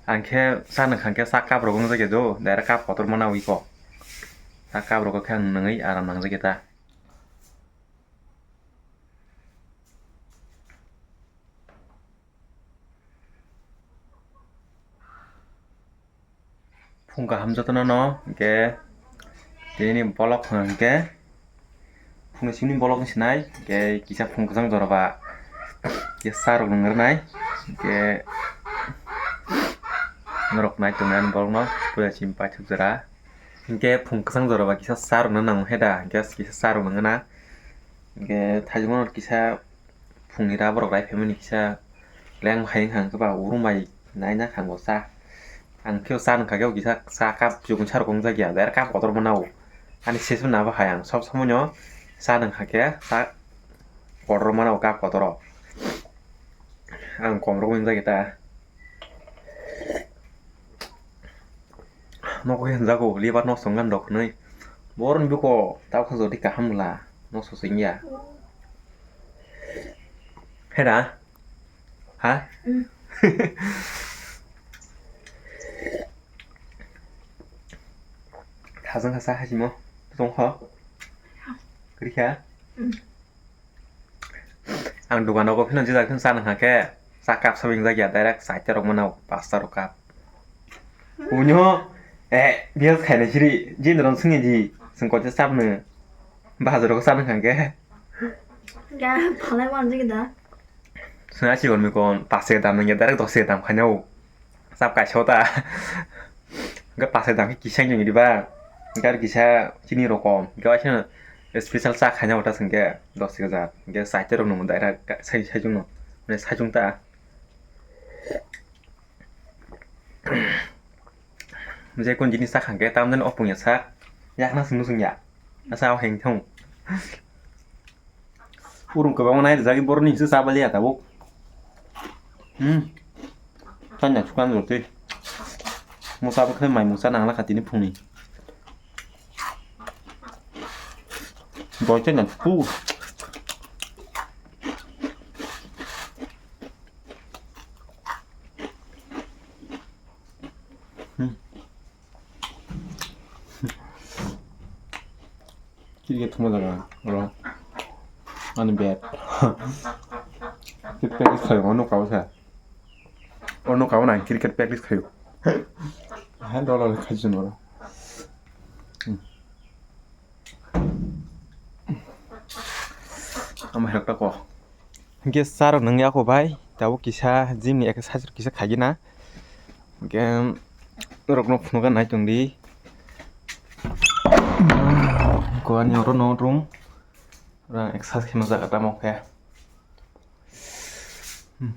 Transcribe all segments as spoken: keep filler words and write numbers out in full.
Ang khe cha nung kha khe cha cup rok wng jakya do, direct cup kotor ma nawi kok. Cha cup rok khe ang nungwi aram nang jakya ta. Phung kaham jotono no, hwnkhe tini ni bolok hwnkhe phungni simi bolok wng sinai, hwnkhe kisa phung kwchang jora ba kisa cha rok nung rwnai, hwnkhe norok nai tongnai ani bolok no puila simi paithak jora, hwnkhe phung kwchang jora ba kisa cha rok no nango he da, hwnkhe kisa cha rok nung rwna, hwnkhe thaijakno kisa phungni rubber rok rai phaimani kisa leng hai wngkha, hwnkhe ba urum bai naina kha bo cha. Ang khe cha nung kha khe bo kisa cha cup chikon sa rok wng jakya, direct cup kotor ma nao. Ani ses bo nabo hai ang sob somoi no cha nung kha khe cha kotor ma nao, cup kotor o. Ang kom rok wng jakya ta. Nogo khe hwnjago liver nosto wngkha rok hwnwi. Boroni bwkho tabukha jodi kaham wngla nosto se wngya. Heda? Ha? Mm. Thajang kha sa hasimo. Tongkho? Kwrwi kha? Mm. Ang dukan rogo phino jesa phino cha nung kha khe, cha cup sa wng jakya, direct chaita rok mano, pasta rok cup. Unyo, eh, bias khaina siri, jin ron swngi ji, swng kocha cup no, bazar rogo cha nung kha khe. Ga, phalai wan jigi da. Swng asi gon mi kon, pasta dam nung ya, direct dos dam khaina o. Chap kaisa o ta. Hwnkhe pasta dam khe kisa wngya riba. Hwnkhe aro kisa chini rokom. Hwnkhe waisa special cha khaina o ta hwnkhe dos hajar. Hwnkhe chaita rok nung direct sai, saichung no. Mane saichung ta. Je kun jinis cha kha hwnkhe tamjani opung ya sak. Yakna sung nung sung ya. Asa o heng thung. Urum kwbangma nai rijak, boroni hinwi chabaliya tabuk. Hmm. Chanya chukan rw twi. Musa bwkhwnwi mai musa nangla kha tini phungni. Doi chanya chuku. Hmm. Kiri khe thuma jaga oro ani bed. Khe practice khlaio, ono kabo sa. Ono kabo na cricket practice khlaio. Ha, dolo le khaijun oro. Hmm. Ama hekta ko. Hwnkhe cha rok nung ya kho bai, tabuk kisa gym ni exercise rok kisa khaigwi na. Hwnkhe norok no phunukna nai tong di. Ko ani oro no room. Oro ang exercise khaima jaga tamo khe. Hmm.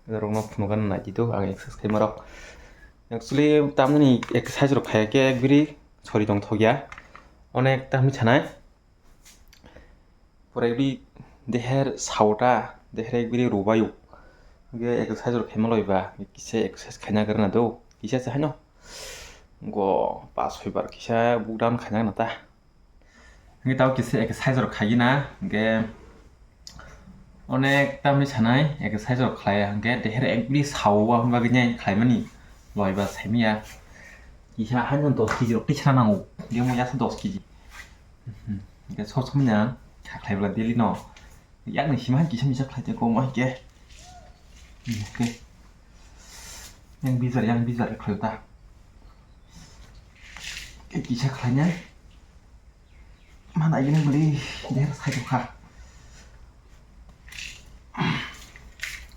Norok no phunukna nai di to ang exercise khaima rok. Actually, tamni exercise rok khaiya khe ekbiri sori tong thok ya. Onek tamni sanai. Pore bini deher saota, deher ekbiri rubaio. Hwnkhe exercise rok khaima loiba, kisa exercise khaina gana do, kisa se haino. Go pas soi bar kisa buk down khaina gana ta. Hwnkhe tao kisa exercise rok khaigina, hwnkhe onek tamni sanai exercise rok khlaiya, hwnkhe deher ekbiri sao, aboni bagwi nai khlaimani loiba saimanya. Kisa haino dos kg rok tisra nango, demo yasa dos kg. Hmm, hwnkhe sob somoi no kha khlai bwla daily no. Yakni sima kisa misa khlai tei kok ma hwnkhe. Hmm, hwnkhe. Yang bijar, yang bijar khlai ta. Khe kisa khlai nai. Ma nai gini bwlwi der sai tong kha.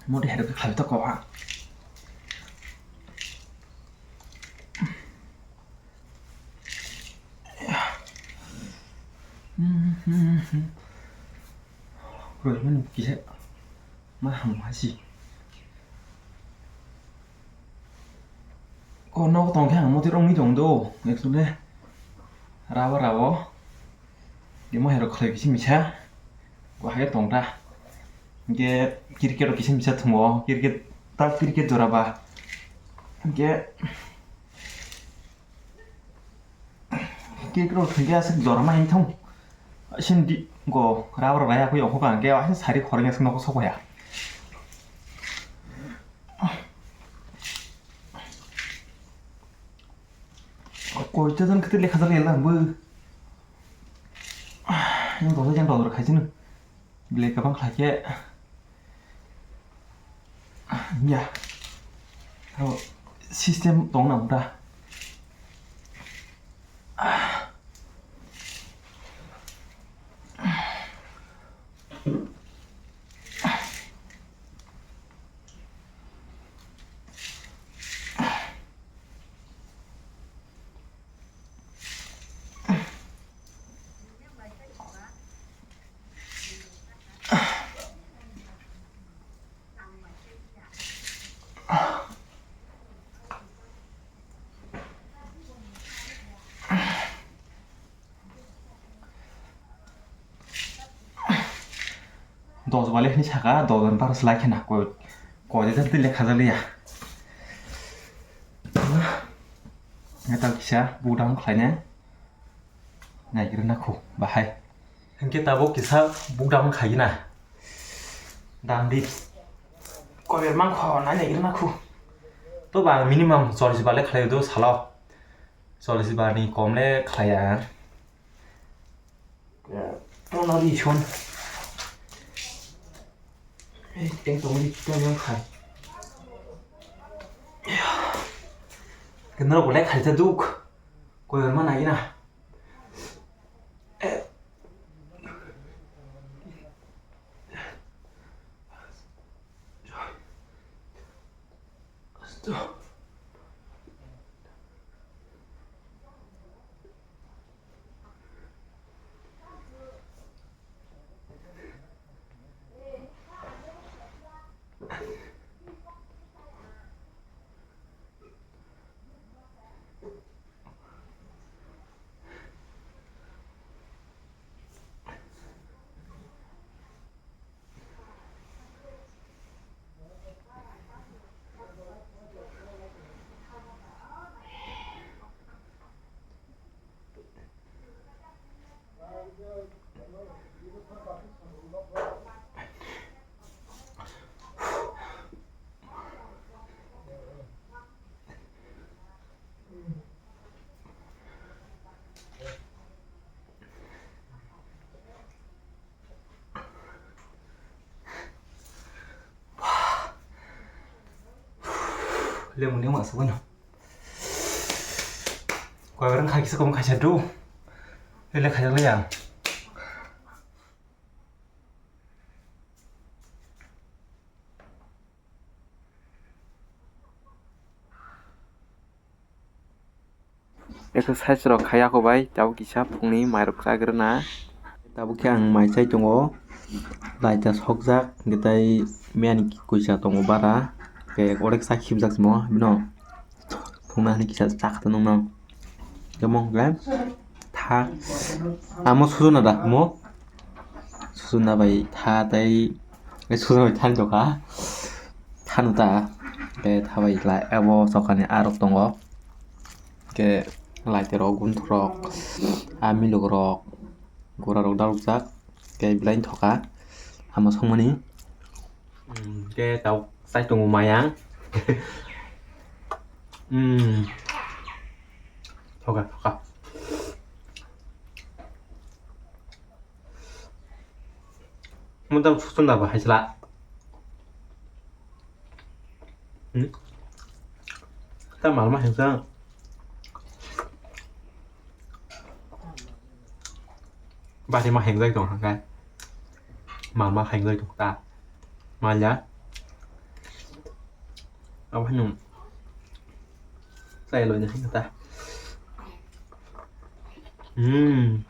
Modi herok khlai ta kok ha. Roi mani kisa ma ham hasi. O nogo tong khe ang moti rongni tong do, actually. Rabo rabo. Demo herok khlai kisa misa. Bo hai tong ta. Hwnkhe cricket rok kisa misa thungo. Cricket, ta cricket jora ba. Hwnkhe cricket rok thwngkhe aswk jora ma himthung. Sindi go rubber bai akui yongkho ka hwnkhe aswk sari khoroknwi aswk nokho sokya. Koita jon khe lekha jala yala bo. Yang dolo yang dolo khaisino. Belai kwbang khlai khe. Ya. Abo system tong na da. Dos bale hini saka, dos jon bar slai khena ko, ko de tei lekha jaliya. Neta kisa budang khlaine. Naigrina khu bahai. Hingke tabuk kisa budang khaina. Dandi. Kober mangkho naigrina khu. To ba minimum chollish bale khlai do salo. Chollish bar ni kom le khlaiya. Tono ri son. Ei, teng tong ri tong yang khai. Kenal boleh khai ta duk. Koyar mana ina. Eh. Lemon ni masa bono. Koi orang kaki sekom kaisa do. Lele kaisa le yang. Exercise rok khai ya kho bai, tabuk kisa phungni mairok chagrwna. Tabuk khe ang mai chai tongo, laita sokjak, hwnkhe tai miyani kisa tongo bara, hwnkhe orek cha khibjak simo bino. Phungna hwnwi kisa chakha nungno. Tamo hwnkhe tha, amo sujuna da mo? Sujuna bai tha tei, eh, sujuna bai thani tokha. Thanu ta, tei tha bai lai abo sokani arok tongo. Ke laite rok, gunthok rok, ah, milok rok, gura rok dalokjak, tei belai thoka, hama songmani. Ke tabuk chai tongo mayang. Hmm. Thoka, thoka. Mo tam sukchon da ba hai sala. Hmm? Ta mal ma hengsa. Bari ma hengjak tong hangkai. Mal ma hengjak tong ta. Mal ya. Abo hwnwi chai loina hwnwi ta. Hmm.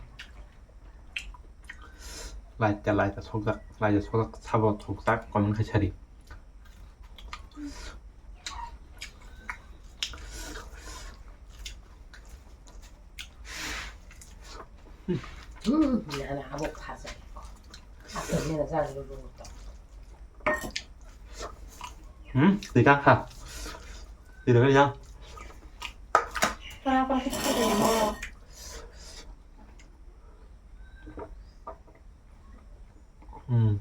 Laita, laita sokjak, laita sokjak, sabo sokjak, komon khai sari. Hmm, nana abo khasa. Apa ni nasa dulu dulu. Hmm, di kha. Di dong ya. Kenapa kita tidak mau? Hmm.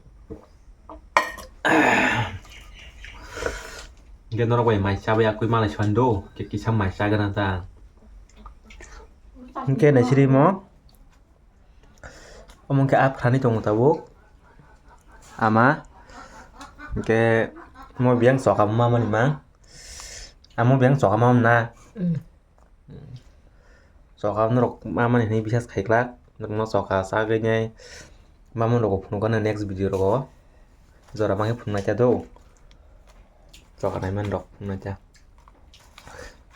Hingke norok bai mai chabai akui malai sando, ke kisa mai chagana ta. Hwnkhe naisiri mo. Omo hwnkhe a phrani tongo tabuk. Ama. Hwnkhe mo biyang choka mamani mang. Amo biyang choka mamna. Mm. Choka norok mamani hinwi bisas khaiklak. Norokno choka chagwi nai. Mamon rokbo phunukgano next video rogo. Jora mangwi phunuknai ta do. Choka naiman rok phunuknai ta.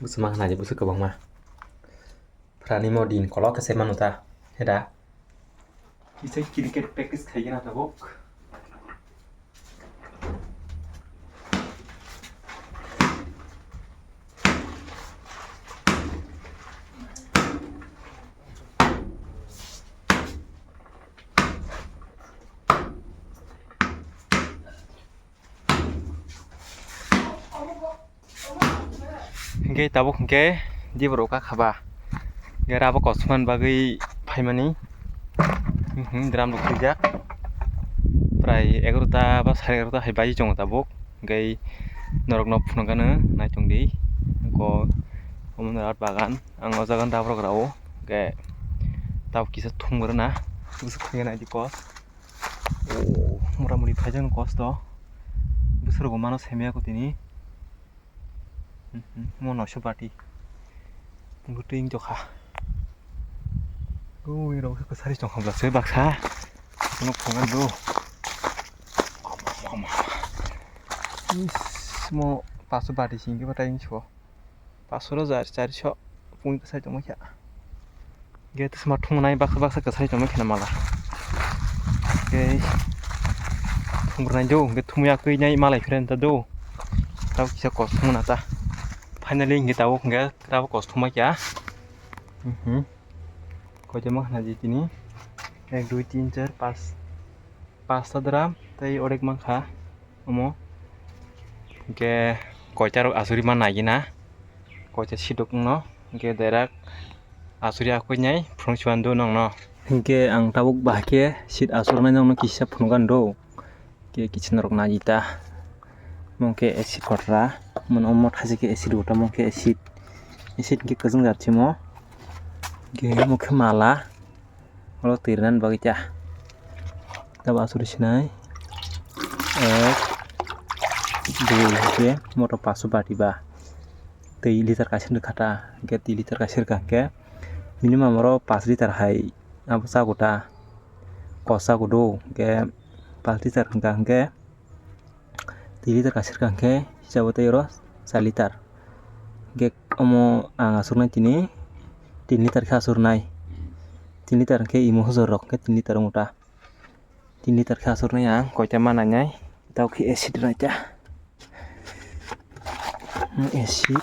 Bwswk ma khnadi bwswk kwbangma. Phrani mo din kolok khe se manu ta. Heda. Kisa cricket practice khaigena tabuk. Hingke tabuk hingke diborok wngkha ba. Hingke abo kosom bagwi phaimani. Mhm, drum rok khuijak. Prai egarota ba sare egarota hai baji tongo tabuk. Hingke norokno phunukgano naitongdi. Hingke omo ni art bagan. Ang o jaga daborok rao. Hingke tabuk kisa thumgrwna. Bwswk khaina di kos. Oh, mora mori phaijak kosto. Bwswrwgo mano semya ko tini. Mhm, mo noso bati. Twi wng tokha. Ui, rok se kwsari tongkha bwlak se baksa. Kono phungan do. Is, mo paso bati singke batai wngso. Paso roja chariso pung kwsai tongma khe. Ge tisma thumnai baksa baksa kwsai tongma khe na mala. Ge thumrnai do, ge thumya kwi nai malai phre ta do. Tau kisa kos thumna ta. Finally ge tau ge tau kos thumma kya. Mhm. Koitama khna ji tini. Ek, dui, tin, char, pas. Pasta dram tei orek mankha omo. Hingke koita rok asuri ma nai gina. Koita sidok no hingke derak asuri akui nai phunuk chuan do nong no. Hingke ang tabuk bahai khe seat asur nai nong no kisa phunuk an do. Ke kisa norok nai ta. Mong khe acid kotra. Mon omo thaise khe acid kotra mong khe acid. Acid hingke kwchwng jat simo. Hingke omo khe mala. Oro twi rwnani bagwi ta. Tabo asuri sinai. Ek, dui, hingke moto paso bati ba. Twi liter kaisa rwkha ta. Hingke twi liter kaisa rwkha hingke minimum oro pash liter hai abo chago ta. Kos chago do. Hingke pash liter hingka hingke Tin liter kasir ka hingke hisabo tei oro char liter. Hingke omo ang asuknai tini tin liter khe asurnai. Tin liter hingke imo hojor rok hingke tin liter wngta. Tin liter khe asurnai ang koita ma nainai. Tao khe acid rwnaita. Acid.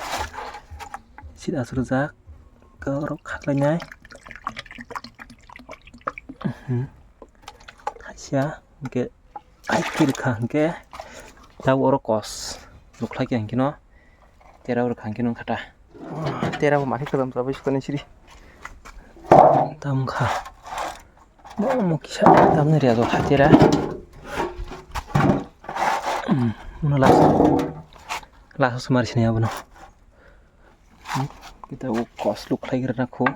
Acid asukjak. Khe oro khaklainai. Kaisa hingke. Hai kiri kha hingke tabo oro kos rwkhlai kha hingke no tera rwkha hingke no kha ta tera bo mari kwdam chabai sukani siri tam kha bo mo kisa tam ni riya do kha tera. Uno last last sumar sini abono kita o kos rwkhlai gira na kho.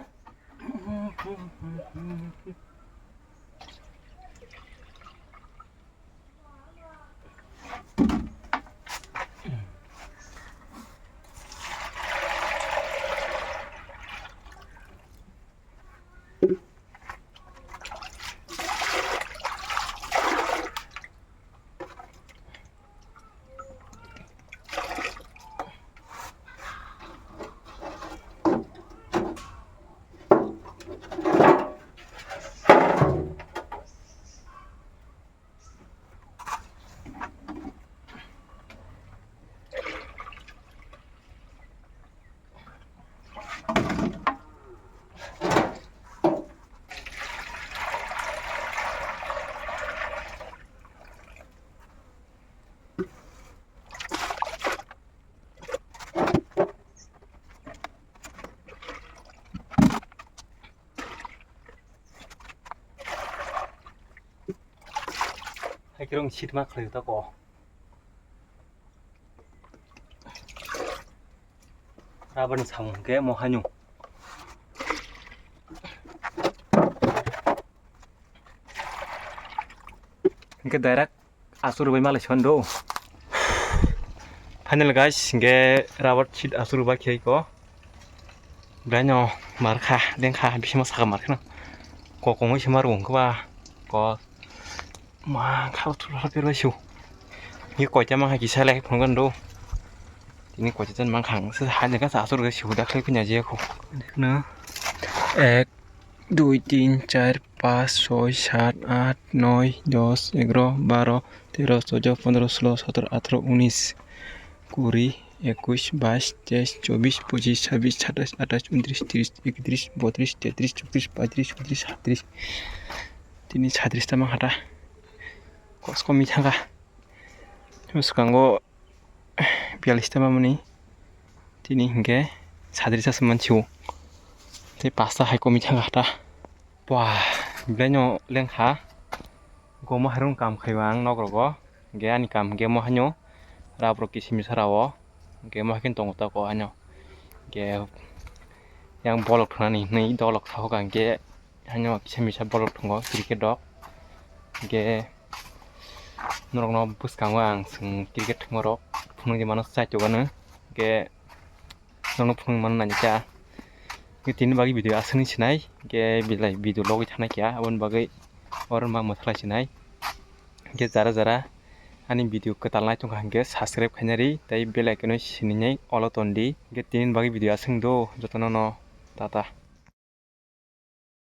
Hai khe rong sitma khlai ta ko. Rabani samung khe mo haino. Direct asur bai malai son do. Final guys, ge rubber sheet asur bai khei ko. Blaino markha, dengkha, bisima saka markha no. Ko kongoi se mar wng kha ba. Ko ma kha thura per bai su. Ye koita ma ha kisa lai phungan do. Tini koita jan mang khang se ha jaga sa asur ge su da khlai kunya je ko. No. Ek, dui, tin, char, pas, soi, sat, at, noi, dos, egro, baro, tero, sojo, pondro, solo, sotoro, atro, unis, kuri, ekush, bais, teis, chobis, pochis, sabis, satais, atais, untris, tris, ektris, botris, tetris, chotris, paitris, sotris, satris. Tini satris ta mang hata. Kosko mi thanga. Swkango biyalista mamani tini hinkhe sadrisa se mansiwo. Tei pasta hai komi thangkha ta. Pua, belai no lengkha. Gomo hairung kam khaiba ang nok rogo. Ge ani kam ge mo hanyo. Rap rok kisimisa rao. Ge mo hakin tongo tako hanyo. Ge yang bolok thunani hinwi dolok sahoka hingke. Haino kisa misa bolok tongo cricket rok. Hingke norokno bwskango ang chwng cricket thwngmarok phunukjamano chaitok ano. Hingke norokno phunukmano nangya. Hingke tini bagwi video aswkni sinai. Hingke belai video logwi thangnaikha aboni bagwi oro ma mwthanglaisai. Hingke jara jara ani video kwtal naitongkha hingke subscribe khainari tei bell icon-o sininai olo tondi. Hingke tini bagwi video aswk do jotono no tata.